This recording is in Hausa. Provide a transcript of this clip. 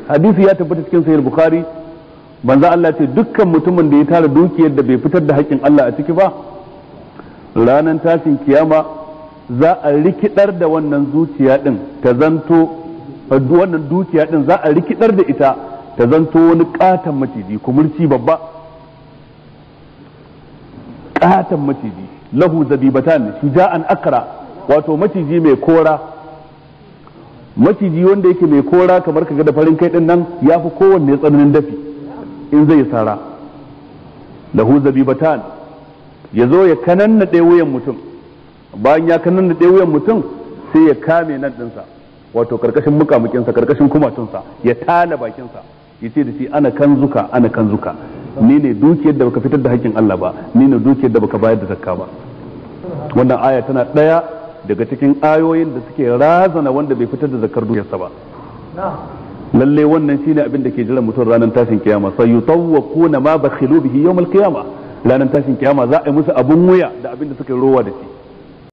Hadisi ya tabbata cikin Sahih Bukhari, manzo Allah ce dukkan mutumin da ya tara dukiyar da bai fitar da haƙƙin Allah a ciki ba, ranar tashin kiyama za a rikidar da wannan zuciya din ta zanto, wannan dukiya din za a rikidar da ita ta zanto wani katon maciji, kumurci babba, katon maciji, lahu zabibatan shuja'an akra, wato maciji mai kora, maciji wanda yake mai kora kamar kaga da farin kai din nan, yafi kowanne tsananin dafi in zai sara. Lahu zabibatan, ya zo ya kanannaɗe wuyan mutum, bayan ya kanannaɗe wuyan mutum sai ya kame nan ɗinsa, wato karkashin mukamukinsa, karkashin kumatunsa, ya tala bakinsa, ya ce da shi ana kanzuka, ana kanzuka, ni ne dukiyar da baka fitar da haƙƙin Allah ba, ni ne dukiyar da baka bayar da zakka ba. Wannan aya tana ɗaya daga cikin ayoyin da suke razana wanda bai fitar da zakkar dukiyarsa ba. Lalle wannan shine abin da ke jiran mutum ranar tashin kiyama. Sai yutawwaquna ma bakhilu bihi yawm al-qiyama. Ranar tashin kiyama za a yi musu abun wuya da abin da suka yi rowa da shi.